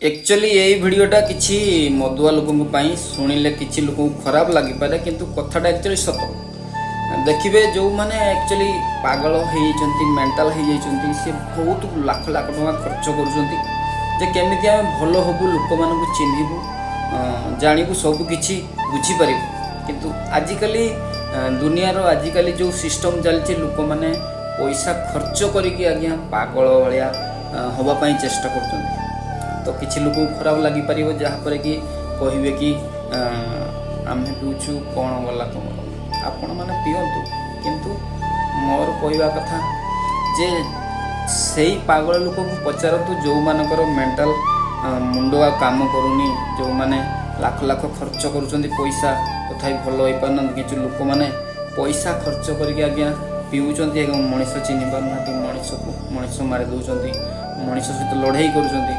Actually ଏଇ ଭିଡ଼ିଓଟା କିଛି ମଦୁଆ ଲୋକଙ୍କ ପାଇଁ। ଶୁଣିଲେ କିଛି ଲୋକଙ୍କୁ ଖରାପ ଲାଗିପାରେ, କିନ୍ତୁ କଥାଟା ଆକ୍ଚୁଆଲି ସତ। ଦେଖିବେ, ଯେଉଁମାନେ ଆକ୍ଚୁଆଲି ପାଗଳ ହେଇଯାଇଛନ୍ତି, ମେଣ୍ଟାଲ ହେଇଯାଇଛନ୍ତି, ସେ ବହୁତ ଲାଖ ଲାଖ ଟଙ୍କା ଖର୍ଚ୍ଚ କରୁଛନ୍ତି ଯେ କେମିତି ଆମେ ଭଲ ହେବୁ, ଲୋକମାନଙ୍କୁ ଚିହ୍ନିବୁ, ଜାଣିବୁ, ସବୁ କିଛି ବୁଝିପାରିବୁ। କିନ୍ତୁ ଆଜିକାଲି ଦୁନିଆର ଆଜିକାଲି ଯେଉଁ ସିଷ୍ଟମ୍ ଚାଲିଛି, ଲୋକମାନେ ପଇସା ଖର୍ଚ୍ଚ କରିକି ଆଜ୍ଞା ପାଗଳ ଭଳିଆ ହେବା ପାଇଁ ଚେଷ୍ଟା କରୁଛନ୍ତି। ତ କିଛି ଲୋକଙ୍କୁ ଖରାପ ଲାଗିପାରିବ, ଯାହାଫଳରେ କି କହିବେ କି ଆମେ ପିଉଛୁ, କ'ଣ ଗଲା ତୁମର? ଆପଣମାନେ ପିଅନ୍ତୁ, କିନ୍ତୁ ମୋର କହିବା କଥା ଯେ ସେଇ ପାଗଳ ଲୋକଙ୍କୁ ପଚାରନ୍ତୁ, ଯେଉଁମାନଙ୍କର ମେଣ୍ଟାଲ ମୁଣ୍ଡ ଆଉ କାମ କରୁନି, ଯେଉଁମାନେ ଲାଖ ଲାଖ ଖର୍ଚ୍ଚ କରୁଛନ୍ତି ପଇସା, ତଥାପି ଭଲ ହେଇପାରୁନାହାନ୍ତି। କିଛି ଲୋକମାନେ ପଇସା ଖର୍ଚ୍ଚ କରିକି ଆଜ୍ଞା ପିଉଛନ୍ତି ଏବଂ ମଣିଷ ଚିହ୍ନି ପାରୁନାହାନ୍ତି, ମଣିଷକୁ ମଣିଷ ମାରି ଦେଉଛନ୍ତି, ମଣିଷ ସହିତ ଲଢ଼େଇ କରୁଛନ୍ତି।